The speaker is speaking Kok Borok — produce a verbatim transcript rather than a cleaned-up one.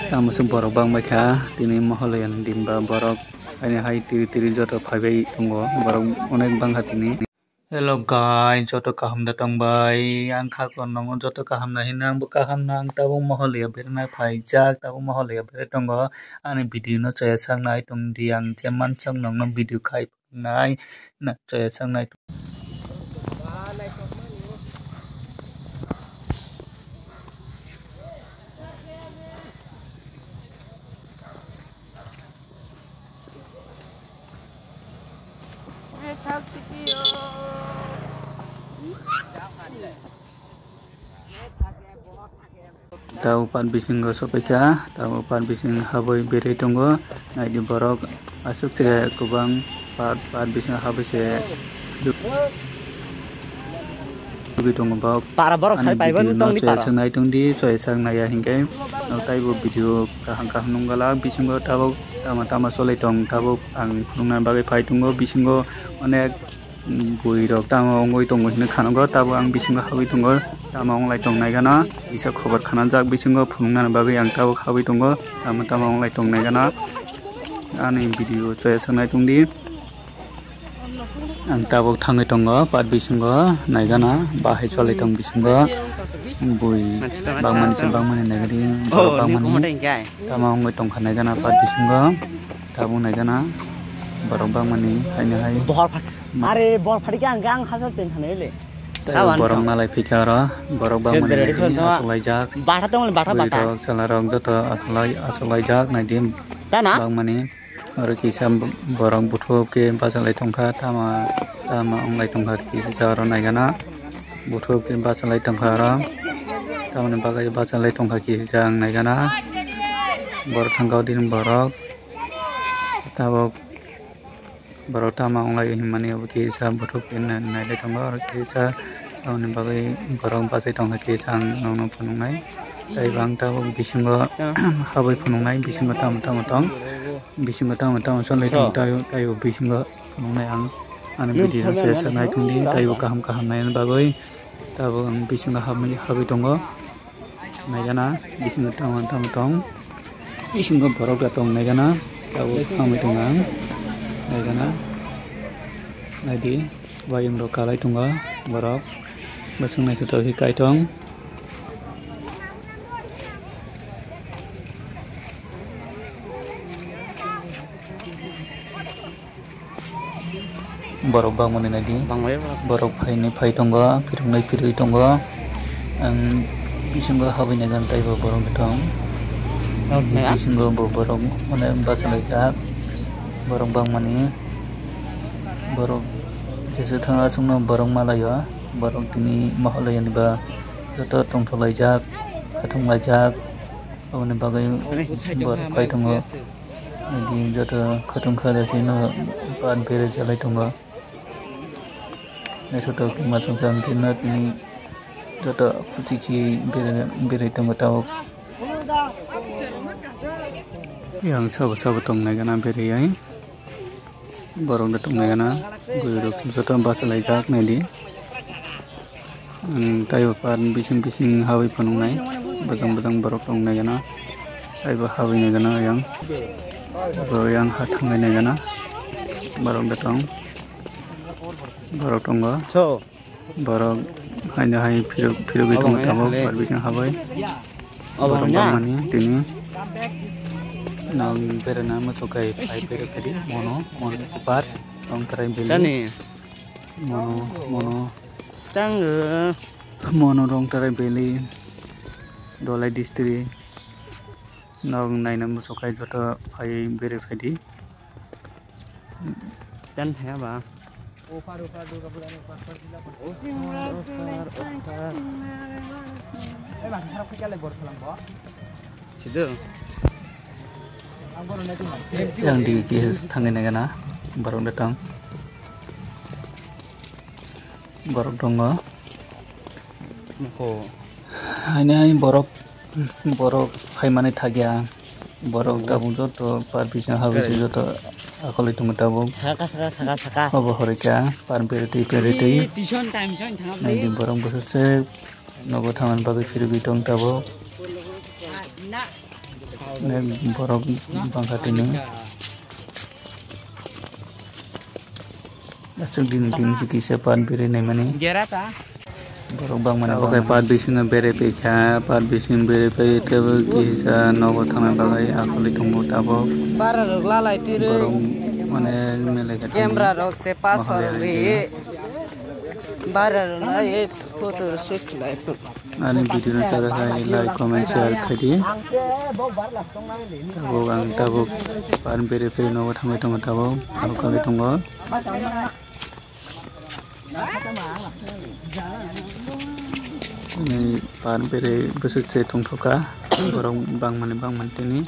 Tamo se borok bang bai kha, tini Mahalaya ni din ba borok ani hai tiri tiri joto phai bai tongo, borok onek bang kha tini. Hello guys, joto kaham da tong bai? Ang kha kono joto kaham na hino, ang bo kaham na, ang tabuk Mahalaya berna phai jak, tabuk Mahalaya berai tongo. Ani video no chaya sak nai tong di, ang je mansak nong no video khai nai na chaya sak nai. Tabo pat bisingo sopaikha, tabo pat bising habwi berwi tongo. Naidi borok aswk se kwbang pat, pat bisingo habwi se nugwi tongo bok. Para borok ani sai pai bo video no tong di chwya para. Sak nai tong di, chwya sak nai ya hinkhe no taibo video kaham kaham nung galak. Bisingo tabuk tama tama cholai tong, tabuk ang phunukna bagwi phai tongo. Bisingo onek bui rok tamo wngwi tongo hinwi khanogo, tabo ang bisingo habwi tongo, tamo wnglai tong nai gana, kisa khobor khanajak bisingo phunuknani bagwi ang tabo habwi tongo, tamo tamo wnglai tong nai gana. Ani video chaya sanai tongdi, ang tabuk thangwi tongo, pat bisingo nai gana, bahai cholai tong bisingo, bui bangmani se bangmani nai gadi, borok bangmani tamo wngwi tongkha nai gana, pat bisingo tabuk nai gana, borok bangmani haino hai. Are bol phari khe ang khe ang hachal teng thani le. Tei borok malai phikha oro, borok bangmani naidi achuklaijak. Batha tongmani batha batha. Rok chwla rok joto achuklai achuklaijak naidi. Tana? Bangmani oro kisa borok buthup khe bachalai tongkha tama tama wnglai tongkha kisa oro naigana. Buthup khe bachalai tongkha oro. Tamoni bagwi bachalai tongkha kisa ang naigana. Borok thangkha o dini borok tabuk. Borok tamo wnglai hinmani obo kisa buthup khe nai-, nailai tongo, oro kisa aboni bagwi borok bachai tongkha kisa ang nokno phunuknai. Tei bo ang tabuk bisingo habwi phunuknai, bisingo tamo tamo tong, bisingo tamo tamo cholai tong, tei, tei bo bisingo phunuknai ang ani video no se sak nai tongdi, tei bo kaham kaham naina bagwi tabuk ang bisingo habwi, habwi tongo. Naigana bisingo tamo tamo tong, bisingo borok da tong naigana, tabuk hamwi tong ang naigana. Naidi wayung rok kalai tongo borok, bwswk naithotok khe kaitor. Borok bangmani naidi. Bangmani borok. Borok phaini phai tongo, phiroknai phirwi tongo. Ang bisingo habwi naigan taibo borok tong. Bisingo bo borok onek bachalaijak. Borok bangmani. Borok jesa thang aswkno borok malaio. Borok tini Mahalaya ni ba joto tongthok laijak, khatung laijak. Aboni bagwi borok phai tongo. Nini joto khatung kha da khe no pan bere jalai tongo. Naithotok khe mwchang chang khe no tini joto kuchi chi bere bere tongo tabuk. Yang sabo sabo tong nai gana bere yang. Borok da tong nai gana. Bwrwi rok joto bachalaijak naidi. Ang taibo par bising bising habwi phunuknai, bwsang bwsang borok tong nai gana, taibo habwi nai gana yang, bo yang ha thangnai nai gana, borok da tong, borok tongo, borok haino hai phirok phirogwi tongo tabuk par bising habwi, borok bangmani tini nang berana muchuk kai phai phirok phiri mono mono kupar tong tarai bini. Mono, mono. Tango. Mono Rongtarai Valley, Dholai District. Nog naina muchuk khai joto phai bere phaidi. Tan thaya ba. Sido. Yang di kis thangwi nai gana, borok da tong. Borok tongo. Haini hai borok, borok phaimani thakya. Borok tabuk joto par bising ha bising joto akolwi tongo tabuk. Saka, saka, saka, saka. Obo horikha par beretwi beretwi. Naidi borok bwswk se nogo thangna bagwi phirigwi tong tabuk. Nek borok bangkha tini. Aswk din din si kisa pan biri naimani. Borok bangmani bagwi par bisingo bere paikha, par bising bere pai tebo kisa nogo thangna bagwi akholi tongo tabok. Bara rok lalai tirwi. Borok mane mele khe tini. Camera rok se pass rok ri. Bara rok na e photo shoot khlai. Ani video no chajakha like, comment, share khaidi. Tabok ang tabok par bere pai nogo thangwi tongo tabok. Tabok kagwi tongo. Ini pan bere bwswk se tongthokha, borok bangmani bangmani tini.